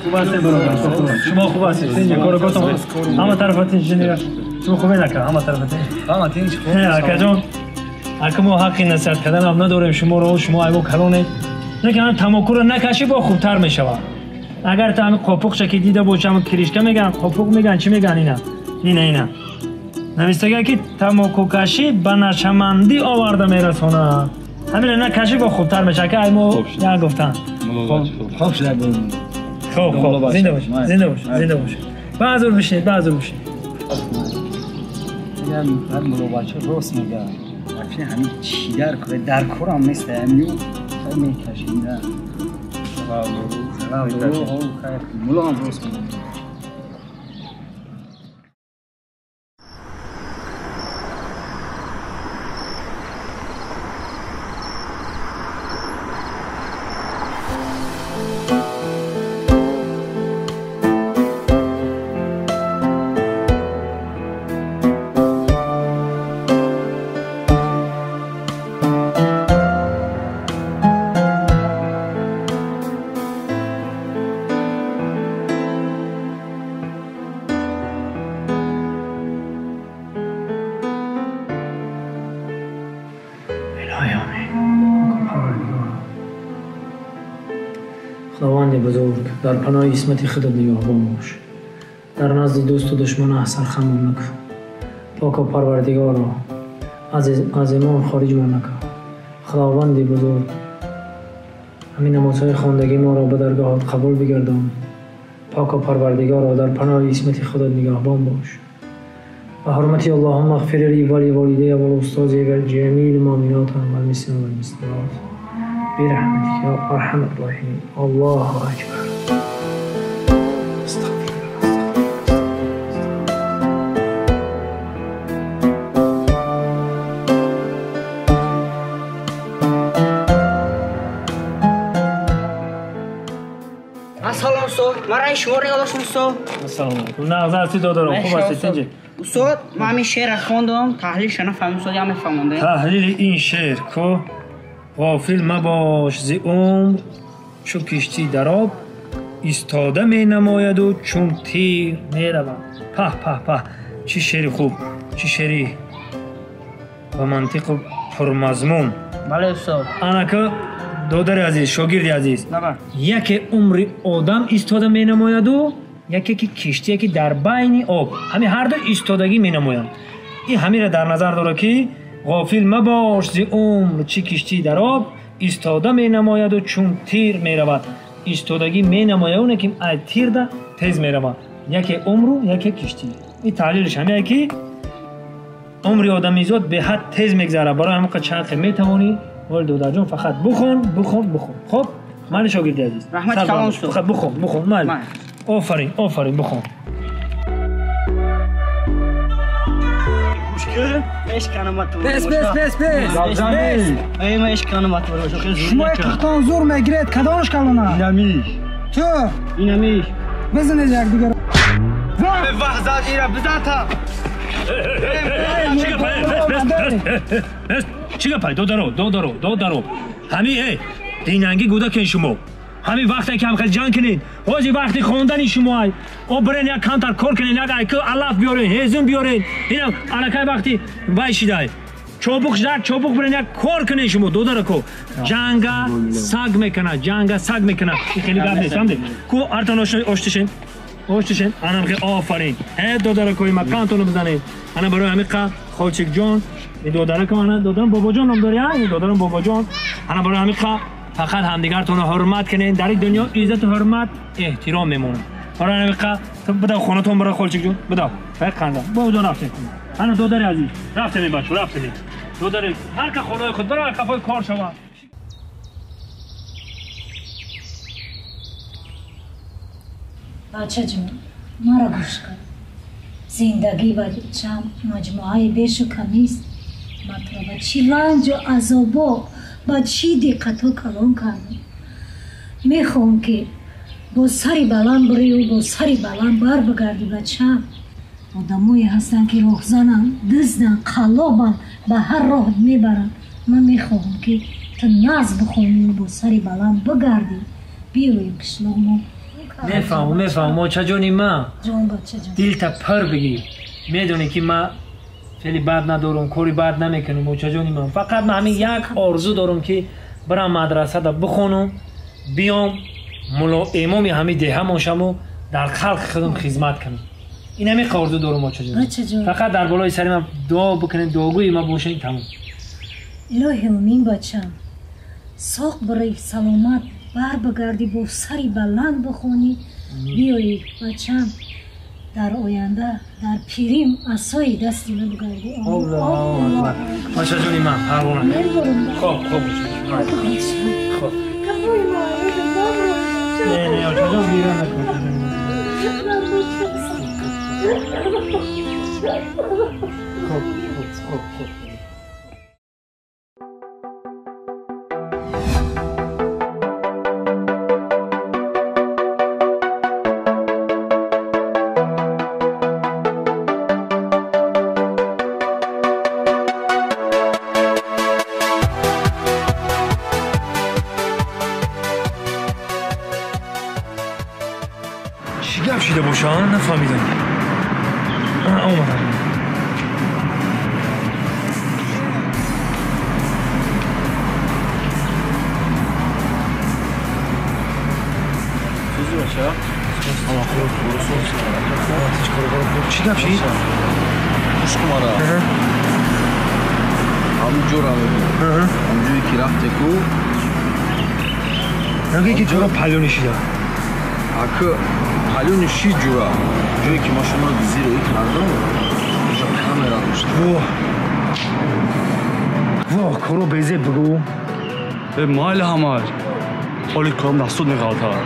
Хуб ҳастед бародар, шумо хуб ҳастед? Тинҷ кор кортон ҳама тарафа тинҷ ҷинира. Шумо хубед ака, ҳама тарафа тинҷ? Ҳама тинҷ хуб. Акаҷон, ака мо ҳаққи насиҳат кардан ҳам надорем шуморо, шумо айбо калонед. Лекин ҳам тамокуро накашӣ бо хубтар мешавад. Агар та ҳамин қопуқча ки дида бошӣ, ҳамин кришка меган, қопуқ меган, чӣ меган ина? Ина ина. Навиштага ки тамокукашӣ ба нашамандӣ оварда мерасонад. Ҳамина накашӣ бо хубтар мешавад. Ака ай мо як гуфтан. Хоб шуда. Хоб хоб, зинда бош, зинда бош, зинда бош. Баъзур бишинед, баъзур бишинед. Мегам ҳар мулобача рост мегӯяд. Вообще ҳамин чӣ дар кор, дар корам нест, ҳамин хай мекашем да. Муло ҳам рост мегӯяд. Худованди бузург, дар паноҳи исмати худат нигаҳбон бош. Дар назди дӯсту душман сархамон накун. Поку парвардигорро аз имон хориҷмон накун. Худованди бузург, ҳамин намозҳои хондагӣ моро ба даргоҳат қабул бигардон. Поку парвардигорро дар паноҳи исмати худат нигаҳбон бош. Ба ҳурмати Аллоҳумма иғфир ли ва ли волидайя ва ли ва ҷамиил муъминот вал муслимин вал муслимот. برحمتك يا أرحم الراحمين. الله أكبر. استغفر الله. السلام استاد، من رأی شما رو یاداشم استاد. السلام علیکم. نه از دادارم خوب هستید تنجی؟ استاد، من همین شعر خواندم، تحلیلش نفهمیدم استاد، یا میفهموندم؟ تحلیل این شعر کو غافل مباش ز عمر چو کشتی در آب ایستاده می نماید و چون تیر می رود. په په په، چه شعر خوب، چه شعری با منطق و پرمضمون. بله استاد. انا دادر عزیز، شاگرد عزیز، یکی عمر آدم ایستاده می نماید و یکی که کشتی که در بین آب، همین هر دو ایستادگی می نمایند. این همین را در نظر داره که غافل مباش ز عمر چی کشتی در آب ایستاده می نماید و چون تیر می رود. ایستادگی می نماید اونه که از تیر ده تیز می رود. یکی عمر و یکی کشتی. این تحلیلش همینه که عمر آدمیزاد به حد تیز میگذره. برای همین چرخ می توانی ولی دادر جان فقط بخون بخون بخون. خب من شاگرد عزیز، رحمت کلام استاد. فقط بخون بخون. من آفرین آفرین بخون. پس پس پس پس شما قختان زور میگیرید کدامش کلونه؟ اینمیش تو اینمیش بزنید یک دیگر. وحزاد ایرا بزن تا چی گپای دادارو دادارو دادارو همین ای دینانگی گودکین شما همین وقتی که هم خیلی جنگ کنین حاجی وقتی خواندنی شما ای او برین یک کانتر کار کنین یک ایکو علف بیارین هیزم بیارین اینم الکی وقتی وایشیدای چوبوق شد چوبوق برین یک کار کنین شما دادارو جنگا سگ میکنه جنگا سگ میکنه. این خیلی گپ نیست فهمیدی؟ کو ارتان آشتشین آشتشین انم خیلی آفرین ای دادارو کوی مکانتونو بزنین. انا برای همین خالچک جان این دادارو انا دادارم بابا جان نام داری این دادارم بابا جان انا برای همین فقط همدیگرتون رو حرمت کنین. در این دنیا عزت و حرمت احترام میمونه. برای همین بدا خونتون برای خالچک جان بدا فقط خنده بابا جان رفتیم. انا دادار عزیز رفتیم بچو رفتیم دادار هر که خدای خود برای کفای کار شود. بچه جون مرا گوش کن. زندگی بچم مجموعه بیش و کمیست. ما تو را با چی رنج و عذابو با چی دقت و کلان کردم. میخوام که با سری بلند بری و با سری بلند بر بگردی بچم. آدمایی هستن که راهزنن، دزدن، قلابن، به هر راه میبرن. من میخوام که تو ناز بخونی و با سری بلند بگردی. بیرویم کشلومو. Мефаҳмам, мефаҳмам, очаҷони ман. Ҷон, бачаҷон. Дилта пур бигир. Медонӣ ки ман феъли бад надорам, кори бад намекунам, очаҷони ман. Фақат ман ҳамин як орзу дорам ки бирам мадрасада бихонам, биём мулло имоми ҳамин деҳа шаму дар халқи худам хизмат кунам. Ин ҳамин орзу дорам, очаҷон. Фақат дар болои сари ман дуо бикунед, дуогӯи ман бошед, тамом. Илоҳи умин, бачам. Соқ бирӣ, саломат бар бигардӣ, бо сари баланд бихонӣ, биёӣ, бачам. Дар оянда дар пирим асои дасти ман бигардӣ. Бачаҷони ман, парвона. Хоб, хоб, хоб. Не, не, очаҷон, гиря накун. Хоб, хоб, хоб, хоб. Шида бошам, нафаҳмидам. Омадам. Чӣ гап шид? Гӯш кун мара. Ҳамун ҷора мебин. Ҳамун ҷое ки рафте ку. Нагӯй ки ҷора палёни шида. Ака палёни шид ҷура. Ҷое ки ман шуморо зироӣ кардам, инҷо камера дошт. Воҳ. Воҳ, коро безеб бигӯ. Э, майли ҳамаш. Ҳоли корам дастуд меғалтад.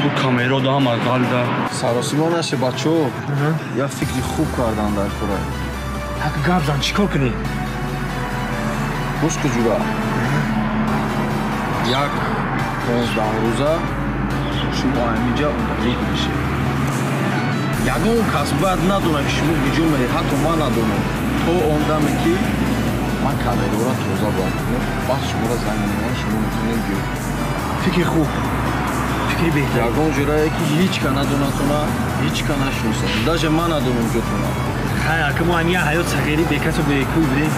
Бу камеро да ҳама ғалда. Саросима наше, бачаҳо. Як фикри хуб кардан дар кора. Так гап зан, чӣ кор кунӣ? Гӯш ку ҷура. Як 15 рӯза шумо ҳаминҷа удалид мешед. Ягон кас бояд надонад, ки шумо куҷо меред, ҳатто ман надонам. То он даме ки ман камераро тоза бояд кунам, баъд шуморо занг мезанам, шумо метавонед биёед. Фикри хуб, фикри беҳтар. Ягон ҷурае ки ҳеҷ ка надонатона, ҳеҷ ка нашиносад. Даже ман надонам ҷотона. Хай, ака мо ҳамин як ҳаёт сағирӣ бекасу бекӯй будем.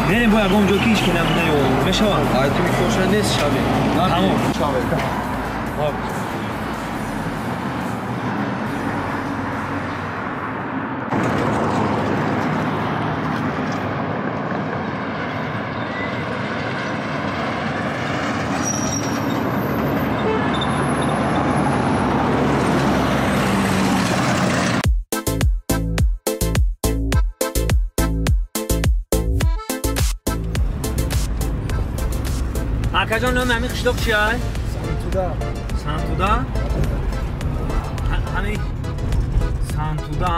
Мерем бо ягон ҷо ки ҳеҷ ки наёвор. Мешавад? Ай ту микоша нест шаве. Тамом. Шаве. Акаҷон, номи ҳамин қишлоқ чи ай? Сантуда. Сантуда? Ҳамин Сантуда,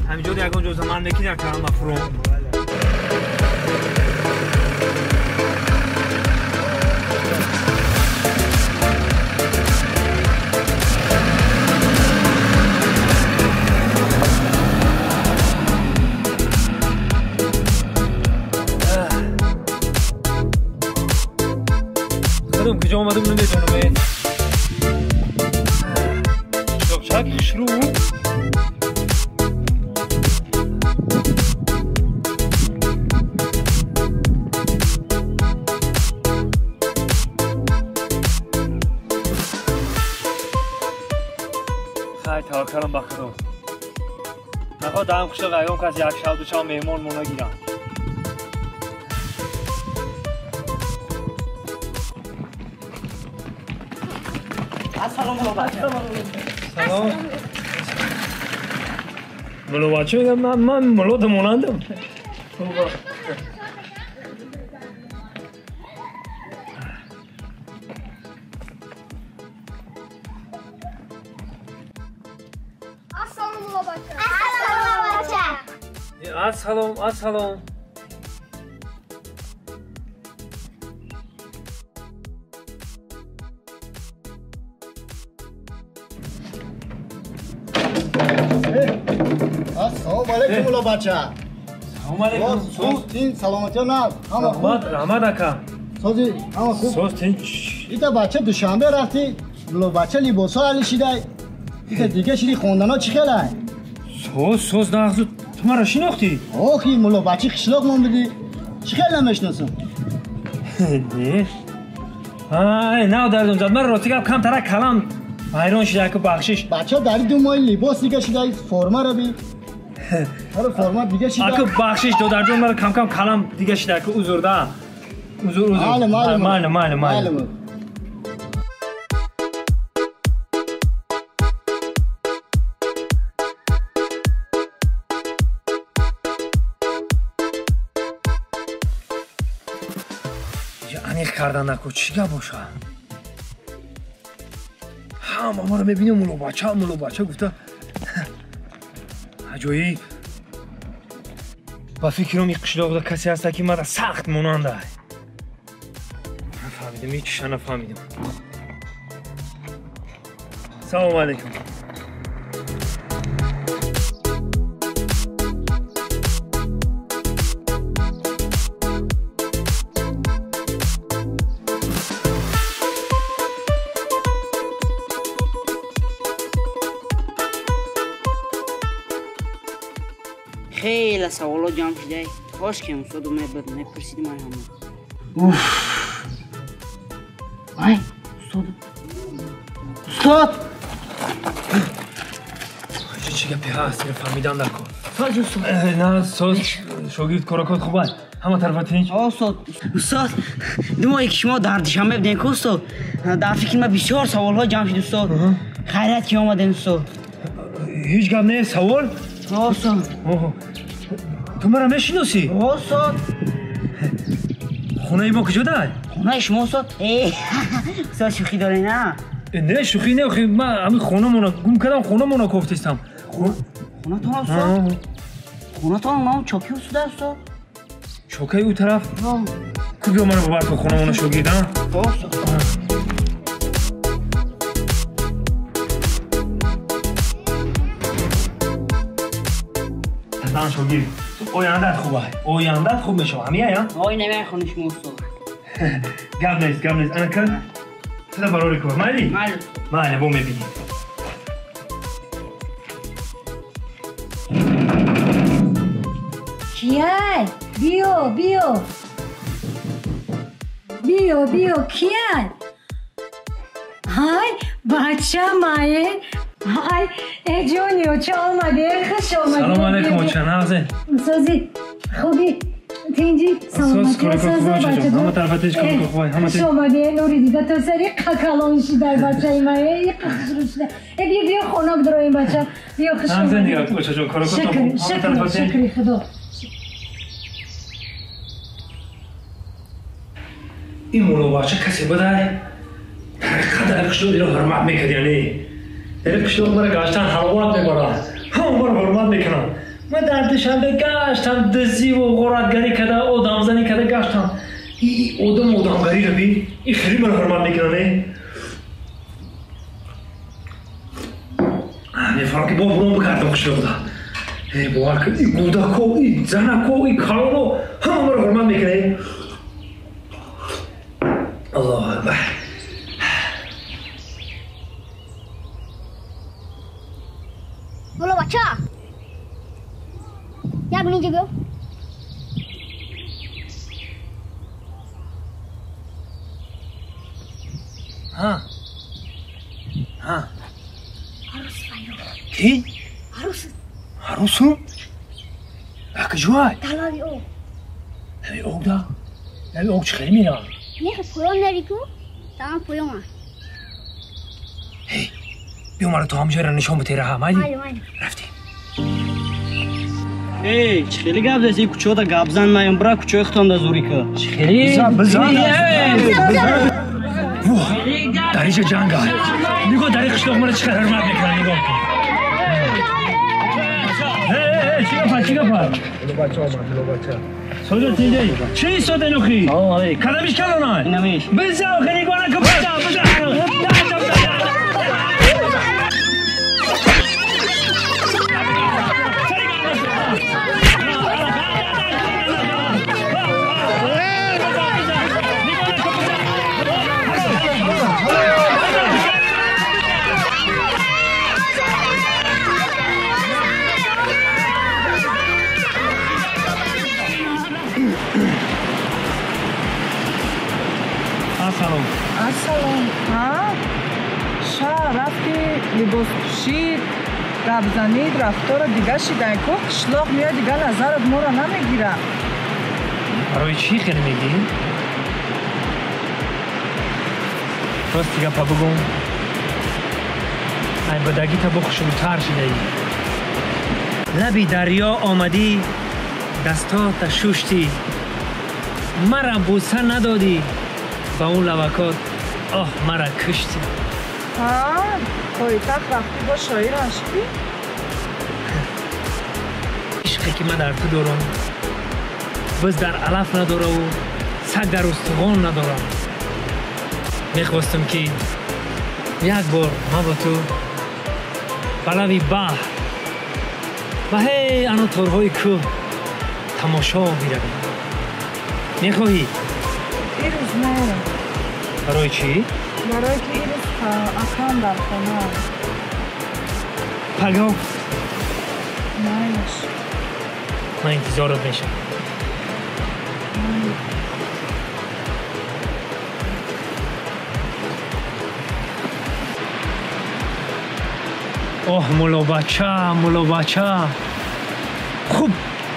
ҳамин ҷо ягон ҷо ман мекин як калама фуром. Куҷо омадам намедонам. Қишлоқчак хушрӯ. Хай, таваккалам ба Худо. Нахоҳ даҳам қишлоқ ягон кас як шаб ду шаб меҳмон мо нагирам. Ассалому алайкум. Салом. Мулло бача мегӯяд ман мулло монандам. Ассалому бача. Ассалому бача. Ассалом, ассалом. Ассалому алайкум, мулло бача. Салом алайкум. Соз тин, саломатиё наз. Ҳама хуб? Раҳмат, раҳмат ака. Сози ҳама хуб? Соз тин. Ита бача Душанбе рафтӣ, Мулло бача либосҳо али шидай. Дига шиди хондано чӣ хелай? Соз, соз нағзу. Ту маро шинохтӣ? Охи, мулло бачи қишлоқ мон бидӣ. Чӣ хел намешиносам? Не. Ай, нав дардум зад. Ман рости гап камтара калам ҳайрон шида, ку бахшиш. Бача дари ду моҳи либос дига шидай, формаро би. Ҳара форма дига шида. Аку бахшиш, додарҷон, мара кам-кам калам дига шида, ку узр да. Узр, узр. Майли, майли. Майли, майли, майли. Аниқ кардан наку, чӣ гап боша? Ҳама маро мебинем, мулло бача, мулло бача гуфта. Аҷоиб. Ба фикрам ин қишлоқда касе ҳаста ки мара сахт монанда. Нафаҳмидам, ҳечиша нафаҳмидам. Салому алайкум. Хеле саволо ҷамъ шидай. Кош ки устоду мебуд, мепурсидим ай ҳама. Уф. Ай, устод. Устод! Чӣ гапе ҳаст? Инро фаҳмидан дар кор. Соз, устод. На, соз, шогирд коракот хуб аст. Ҳама тарафа тинч? О, устод. Устод, ду моҳе ки шумо дар Душанбе будем ку, устод? Дар фикри ман бисёр саволҳо ҷамъ шуд, устод. Хайрият ки омадем, устод. Ҳеҷ гап нест, савол? О, устод. Ту маро мешиносӣ? О, устод. Хонаи мо куҷо дай? Хонаи шумо, устод? Э, устод, шӯхӣ доред, на? Не, шӯхӣ не, охи ман ҳамин хонамона гум кардам, хонамона кофтистам. Хонатон, устод? Хонатон ном чоки устуда, устод? Чокаи ӯ тараф? Ку биё маро бабар кун хонамона, шогирд, а? О, устод. Зан шогирд, ояндат хуб ай. Ояндат хуб мешавад, ҳамия, я? Ой, намехони шумо, устод. Гап нест, гап нест. Ана кар, туда барори кор. Майли? Майли. Майли, бо мебинем. Кияй? Биё, биё. Биё, биё, кияй? Ҳай, бача мае. Ҳай, э ҷони, оча омадӣ, хуш омадӣ. Салому алайкум, оча, нағзе. Сози, хуби, тинҷи, саломатӣ, соза, бача. Ҳама тарафа тинч, кор хуб, ҳама Хуш омадӣ, нури дида, то сари қакалон шидай бачаи ма, э хушрӯ шида. Э биё, биё хона бидроем, бача. Биё, хуш Нағзе омадӣ. нигоҳ, очаҷон, кор Шукр, хуб, ҳама шукр, тарафа тинч. шукри Худо. Ин мулло бача касе будай, дар қадар қишлоқ иро ҳурмат мекард, яъне дар қишлоқ мара гаштан ҳаловат мебарад, ҳама маро ҳурмат мекунанд. Ман дар Душанбе гаштам, дизиву ғоратгарӣ карда, одамзанӣ карда гаштам. И одам одамгариро бин, и хеле маро ҳурмат мекунанд. Э мефаҳмам ки бо бурон бигардам қишлоқда. Э бовар кун, и гудако, и занако, и калоно ҳама маро ҳурмат мекунанд. Аллоҳу акбар. Мулло бача. Як минут биё. Ҳа. Ҳа. Арӯс файро. Кӣ? Арӯс. Арӯсу? Дар куҷоай? Дар лаби об. Лаби об да? Лаби об чӣ хеле меравад? Не, поён нари ку? Тамом поён аст. Ҳей, биё маро то ҳамҷояро нишон бите, раҳа, майли? Майли, майли. Рафтем. Эй, чӣ хеле гап заси, кӯчода гап зан наём, бира кӯчои худтонда зурӣ ка. Чӣ хеле? Бизан, бизан. Воҳ, дар инҷо ҷанг аст. Нигоҳ, дар ин қишлоқ маро чӣ қадр ҳурмат мекунанд, нигоҳ кун. Э, э, чӣ гап аст, чӣ гап аст? Соҷо тинҷаи. Чӣ истода инохи? Салом алейкум. Кадамиш калонай? Инамиш. Бизан, охи, нигоҳ накун, бизан, бизан. Либос пӯшид, гап занид, рафторо дига шидай ку қишлоқ меояд, дига назарат моро намегира. Барои чӣ хеле мегӣ? Рости гапа бугум, ай бадагита бо хушрӯтар шидаӣ. Лаби дарё омадӣ, дастота шуштӣ, мара бӯса надодӣ, ба он лавакот оҳ мара куштӣ. Ҳа, пойтахт рафтӣ бо шоирам шидӣ? Ишқе ки ман дар ту дорам, биз дар алаф надораву саг дар устухон надорам. Мехостам ки як бор ман бо ту ба лаби баҳр ва ҳей ано торҳои кӯҳ тамошо биравем. Мехоҳӣ? Ирӯз не. Барои чӣ? Барое ки ирӯз акам дар хона. Пагоҳ? Майлаш. Ман интизорат мешавам. Оҳ, муллобача, муллобача, хуб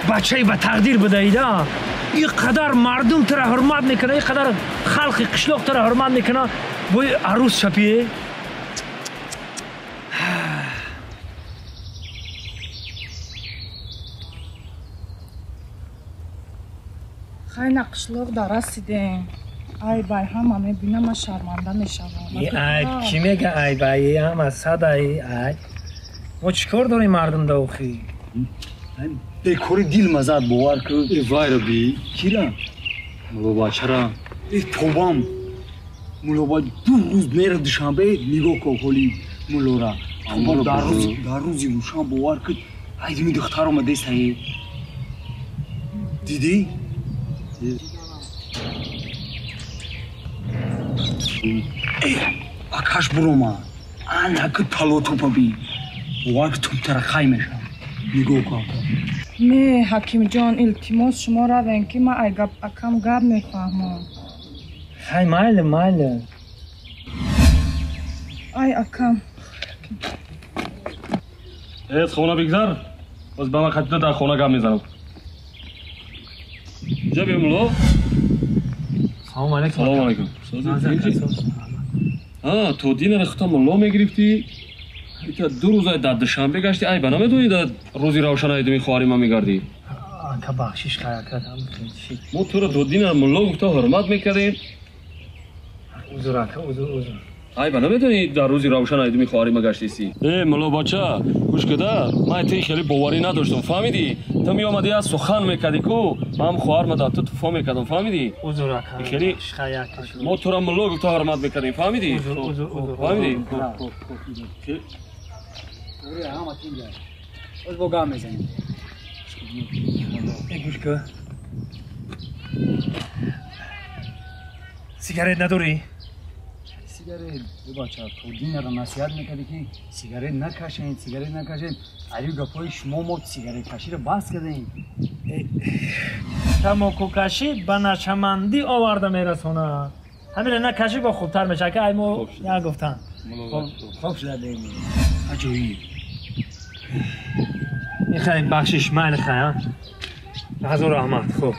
бачаи ба тақдир будаида. Ин қадар мардум тура ҳурмат мекунад, ин қадар халқи қишлоқ тура ҳурмат мекунад, бои арӯс шапие? Хайна қишлоқ дар расидем. Айб ай ҳама мебинам, ман шарманда мешавам. Айб кӣ мега айб ай? Ҳама сад ай айб. Мо чӣ кор дорем мардум да охи? Бекори дил мазад бовар кун. Э вайра би, кира? Муллобачара. Э тобам. Муллоба ду рӯз мера Душанбе нигоҳ кун ҳоли муллора. Тобам дар рӯзи рӯшан бовар кун. Айдими духтар омадесае. Дидӣ? Акаш бурома. Анаки палотопа би. Бовар кун тубтара хай мешавам. Нигоҳ кун. Не, ҳакимҷон, илтимос шумо равем ки ман ай акам гап мефаҳмам. Хай майли, майли. Ай акам. Эз хона бигзар, боз ба ман хатида дар хона гап мезанам. Инҷа биё мулло. Салом алейкум. Салом алейкум. А, то динара хута мулло мегирифтӣ? Ита ду рӯза дар Душанбе гашти, айба намедонӣ дар рӯзи равшан айдуми хоҳари ман мегардӣ? Ака бахшиш хай ака, мо туро то динара мулло гуфта ҳурмат мекардем. Узр ака, узр, узр. Айба намедонӣ дар рӯзи равшан айдуми хоҳари ман гаштисӣ? Э мулло бача, гӯш када, ман ти хеле боварӣ надоштам, фаҳмидӣ? Ту меомадӣ аз сухан мекардӣ ку, ман хоҳарма дар ту туфо мекардам, фаҳмидӣ? Узр ака. Хеле мо туро мулло гуфта ҳурмат мекардем, фаҳмидӣ? Узр, узр, узр. Фаҳмидӣ? Ҳама тинҷа. Боз бо гап мезанем. Гӯш кун. Сигарет надорӣ? Сигарет, бача, то динара насиҳат мекардӣ ки сигарет накашед, сигарет накашед. Аю гапҳои шумо мо сигареткаширо бас кардем. Тамокукашӣ ба нашамандӣ оварда мерасонад. Ҳамина накашӣ бо хубтар мешавад, ки ай мо як гуфтан. Хоб шуда дем. Аҷоиб. Михай бахшиш, майли хай, а? Ҳазор раҳмат, хуб.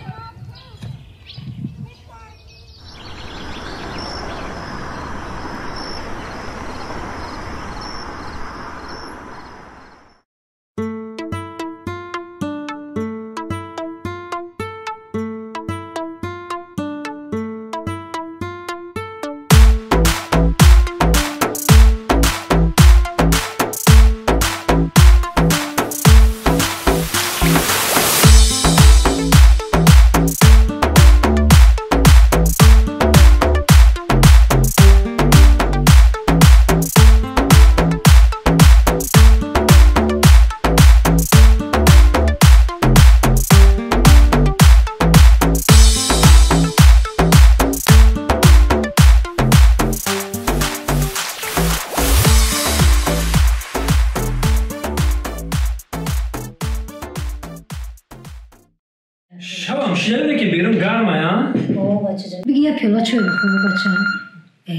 Шабам шидаде ки берун гармай, а? О, бачаҷон. Биги я пиёла чой бихӯр, бача. Э,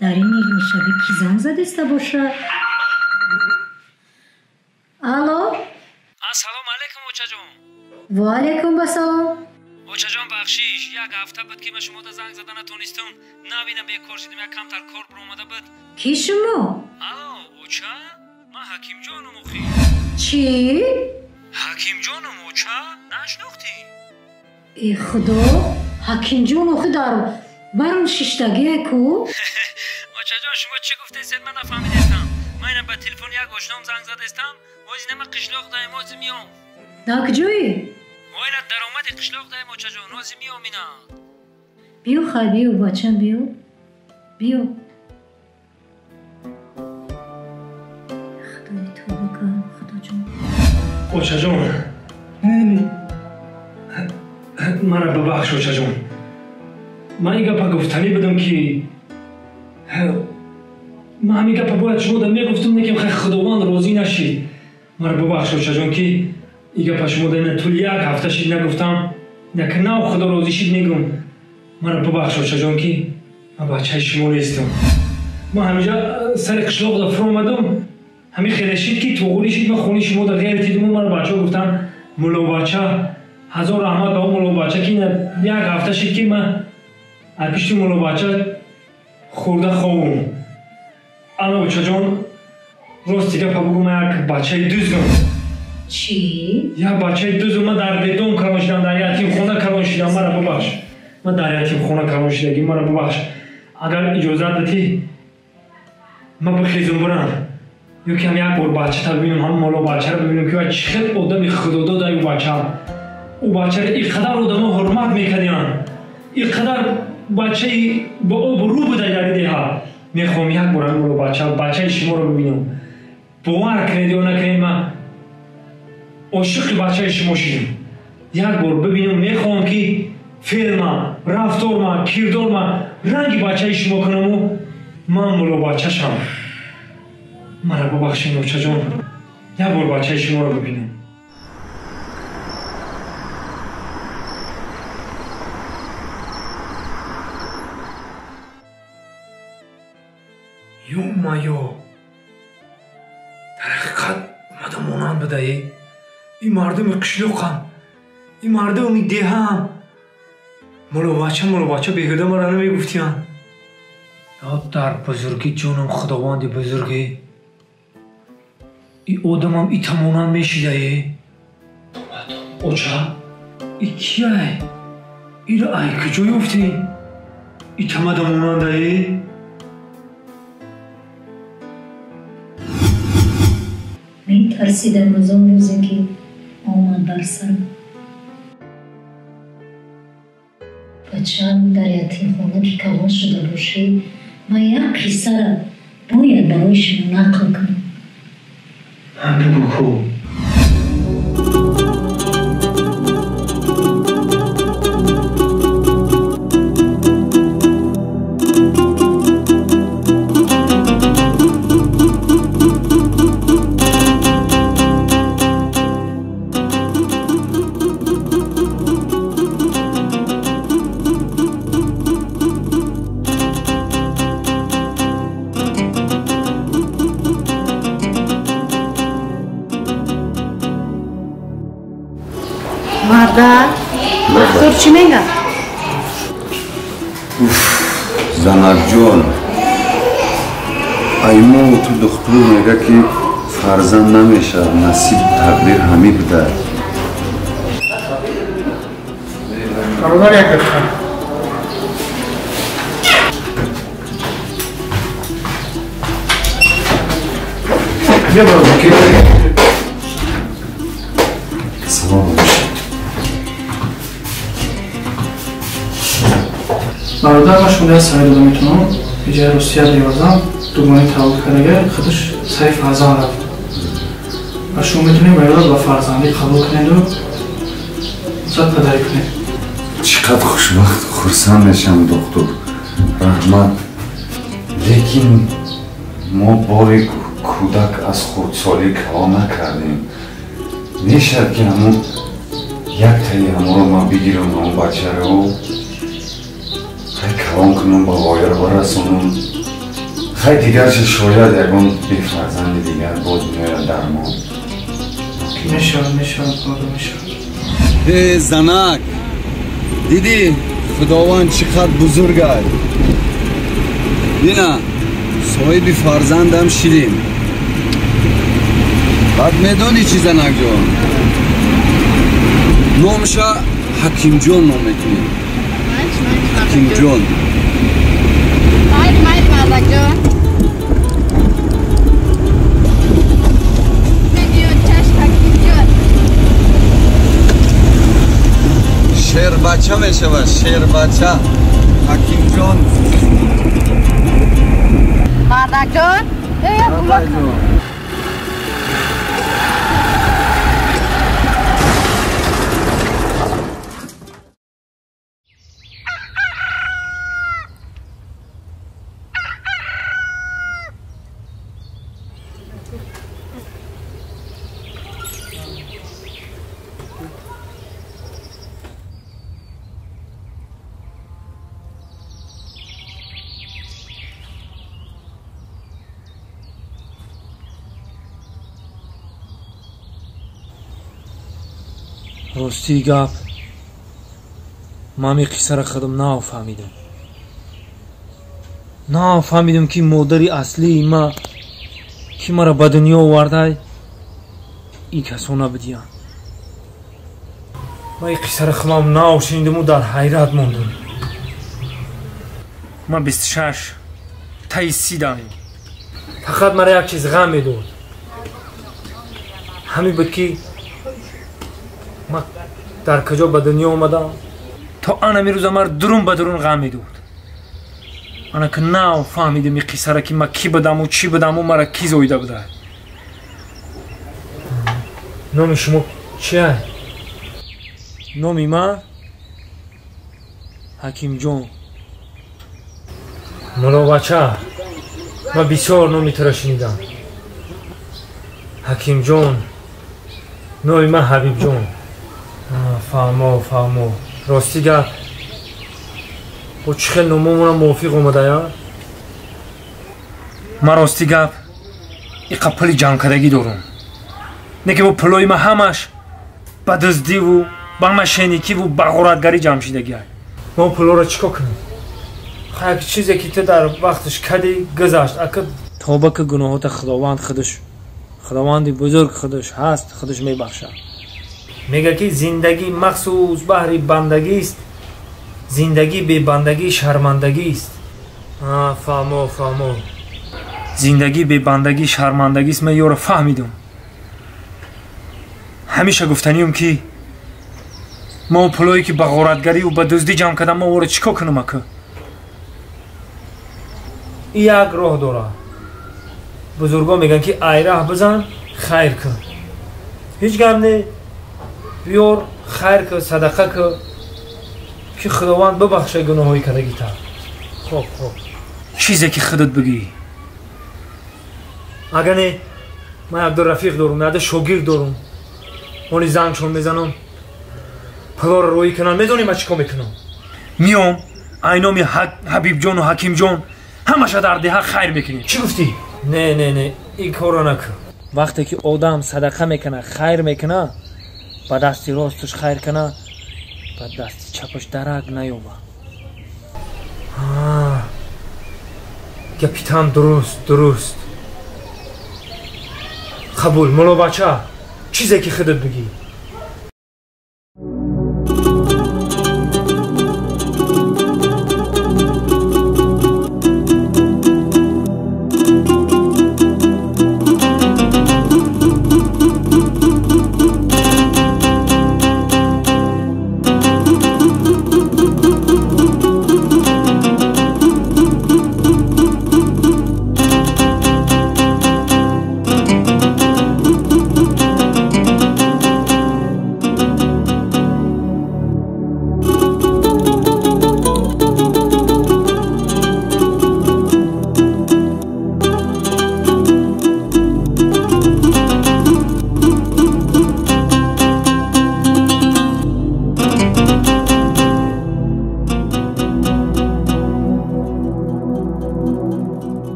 дар ин нимшабӣ ки занг задиста бошад? Алло. Ассалому алайкум, очаҷон. Ва алайкум ассалом. Очаҷон, бахшиш, як ҳафта буд ки ман шумода занг зада натонистам. Навина бекор шудам, як камтар кор баромада буд. Ки шумо? Алло, оча, ман Ҳакимҷоном охи. Чӣ? Ҳакимҷоном, оча, нашнохтӣ? Э худо, Ҳакимҷон охи дар барон шиштагие ку? Очаҷон, шумо чӣ гуфтесед, ман нафаҳмидестам. Ман ина ба телефон як ошном занг задестам, ози нама қишлоқ даем, ози миём. Дар куҷоӣ? Мо ина даромади қишлоқ даем, очаҷон, ози миём ина. Биё хай, биё, бачам, биё. Биё. Худои тавба кар, худоҷон. Очаҷон, мара бибахш, очаҷон. Ман ин гапа гуфтанӣ будам ки ман ҳамин гапа бояд шумода мегуфтам, лекин хай худованд розӣ нашид. Мара бибахш, очаҷон, ки ин гапа шумода ина тӯли як ҳафта шид нагуфтам. Яке нав худо розӣ шид мегум. Мара бибахш, очаҷон, ки ман бачаи шумо нестам. Ман ҳаминҷа сари қишлоқда фуромадам, ҳамин хеле шид ки туғурӣ шид, ман хонаи шумода ғер дидуму мара бачаҳо гуфтанд муллобача. Ҳазор раҳмат ба он муллобача ки ина як ҳафта шид ки ман аз пишти муллобача хӯрда хобум. Ана очаҷон, рости гапа бугу, ман як бачаи дузм. Чӣ? Як бачаи дузм. Ман дар бедом калон шидам, дар ятимхона калон шидам. Мара бубахш, ман дар ятимхона калон шидагӣ, мара бубахш. Агар иҷозат бидӣ, ман бихезум бурам, ё ки ҳам як бор бачата бибинам, ҳам муллобачаро бибинам, ки вай чӣ хел одами худодода ӯ бача. Ӯ бачаро ин қадар одамо ҳурмат мекардианд, ин қадар бачаи ба обрӯ буда дар ин деҳа. Мехоҳам як бор ҳамин муллобача, бачаи шуморо бибинам. Бовар кунед ё накунед, ман ошиқи бачаи шумо шудам. Як бор бибинам, мехоҳам ки феълма, рафторма, кирдорма ранги бачаи шумо кунаму ман муллобачашам. Мара бубахшед, очаҷон, як бор бачаи шуморо бибинам. Ё-майё, дар ҳақиқат омада монанд будае. Ин мардуми қишлоқам, ин мардуми деҳаам. Муллобача, муллобача беҳуда мара намегуфтиянд. Ё дар бузургӣ ҷонам худованди бузургӣ, ин одамам ита монанд мешидае. Оча, и кияй? Иро ай куҷо ёфтӣ? Ита мада монандае? Метарсидам аз он рӯзе ки омад бар сарам. Бачаам, дар ятимхона ки калон шуда бошӣ, ман як қиссаро бояд барои шумо нақл кунам. Бигӯ ку. Доктор чӣ мегӯяд? Уф, занакҷон, аймову ту духтур мега ки фарзанд намешавад, насиб тақдир ҳамӣ буда. Бародар, як дақиқа. Бия, бародар. Салом бошед. Бародар, ман шуморо савол дода метавонам. Иҷаи Русия биёзам, дугонаи таваллуд кардага, худаш сари фарзанд рафт. Ва шумо метавонед вайро ба фарзандӣ қабул кунеду зад падарӣ кунед. Чӣ қадр хушбахт, хурсанд мешавам, доктор. Раҳмат. Лекин мо бори кӯдак аз хурдсолӣ калон накардем. Мешавад ки ҳамун яктаи ҳамонро ман бигирам, ҳамон бачаро хай калон кунам, ба вояро барасонам. Хай дигарша шояд ягон бефарзанди дигар боз меояд дар мо. Мешавад, мешавад, бародар, мешавад. Э занак, дидӣ худованд чӣ қадр бузург аст. Бина, соҳиби фарзандам шидем. Баъд медонӣ чӣ, занакҷон? Номша Ҳакимҷон ном мекунем. Ҳакимҷон. Майли, майли, мардакҷон. Шербача мешавад, шербача. Ҳакимҷон. Мардакҷон, Мардакҷон. Рости гап, ман ин қиссаро худам нафаҳмидам. Нафаҳмидам, ки модари аслии ма, ки маро ба дунё овардай, ин касо набудиянд. Ман ин қиссаро худам нашунидаму дар ҳайрат мондам. Ман 26 таи 30 даем. Фақат мара як чиз ғам медод. Ҳамин буд, ки ман дар куҷо ба дунё омадам, то анами рӯза мар дурун ба дурун ғам медод. Ана ки нав фаҳмидам ин қиссаро, ки ман кӣ будаму чӣ будаму мара кӣ зоида буда. Номи шумо чия? Номи ман Ҳакимҷон. Мулобача, ман бисёр номи туро шунидам. Ҳакимҷон. Номи ман Ҳабибҷон. Фаҳмо, фаҳмо. Рости гап, бо чӣ хел номомона мувофиқ омадая? Ман рости гап иқа пули ҷамъкардагӣ дорум. Не ки бо пулои ман ҳамаш ба дуздиву ба мошенникиву ба ғоратгарӣ ҷамъ шидагиай. Ман пулоро чӣ кор кунам? Як чизе ки ту дар вақташ кадӣ, гузашт. Ака тоба ки, гуноҳота Худованд худаш, Худованди бузург худаш ҳаст, худаш мебахшад. Мега ки зиндагӣ махсус баҳри бандагист, зиндагӣ бебандагӣ шармандагист. Фаҳмо, фаҳмо. Зиндагӣ бебандагӣ шармандагист. Ман ёро фаҳмидам. Ҳамеша гуфтанием, ки мо пулое ки ба ғоратгариву ба дуздӣ ҷамъ кардам, мо оро чӣ кор кунам ака? Як роҳ дорад. Бузургон мегӯянд, ки айраҳ бизан, хайр кун. Ҳеҷ гап не, биёр, хайр кун, садақа кун, ки Худованд бибахшад гуноҳҳои кардагита. Хоб, хоб, чизе ки худат бигӯӣ. Агар не, ман якду рафиқ дорум, якду шогирд дорум, они зангшон мезанам, пулоро роӣ кунам. Медонӣ ман чӣ кор мекунам? Миём айноми Ҳабибҷону Ҳакимҷон ҳамаша дар деҳа хайр мекунем. Чӣ гуфтӣ? Не, не, не, ин корро накун. Вақте ки одам садақа мекунад, хайр мекунад, ба дасти росташ хайр кунад, ба дасти чапаш дарак наёбад. Гапитам дуруст, дуруст. Қабул, мулобача, чизе ки худат бигӣ.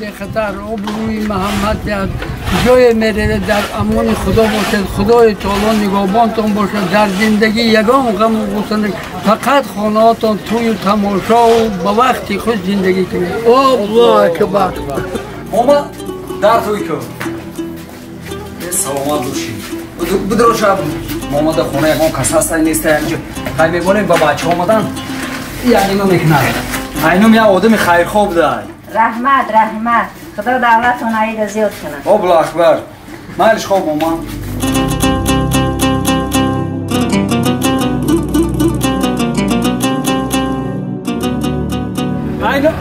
бехатар обрӯи Муҳаммад диҳад. Куҷое меравед, дар амони Худо бошед, Худои таоло нигоҳбонтон бошад, дар зиндагӣ ягон ғаму ғусса, фақат хонаҳотон тӯю тамошову ба вақти худ зиндагӣ кунед. Аллоҳу акбар. Мома дар тӯй кун. Саломат бошӣ. Бидро шаб мома дар хона ягон кас ҳаста неста инҷо. Хай мебонем ба бача омадан. Яъне мекунад. Айнум як одами хайрхоҳ будай. Раҳмат, раҳмат. Худо давлатон аида зиёд кунад. Аллоҳу акбар. Майлиш хоб мома.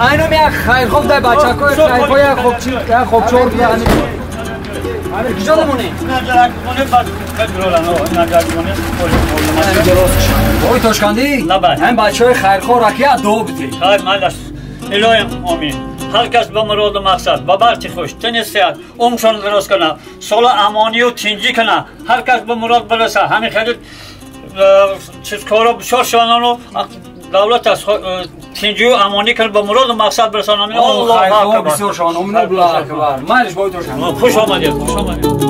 Айнум як хайрхоҳ будай бачакои хайрхоҳ як хобчи, як хобчор будай. Амир куҷо дамонем? Ой Тошкандӣ? Ҳамин бачаҳои хайрхоҳ ракия дуо бидеҳ. Хайр, майлаш. Илоҳим омин. Ҳар кас ба муроду мақсад, ба бахти хуш, тини сиҳат, умршон дароз кунад, сола амонию тинҷӣ кунад, ҳар кас ба мурод бирасад. Ҳамин хеле чизкоро бисёр шаванану давлат аз тинҷию амонӣ кунад, ба муроду мақсад бирасанд. Амин. Аллоҳу акбар. Бисёр шаванд. Амин. Аллоҳу акбар. Майлиш бой Тошкандӣ. Хуш омадед, хуш омадед.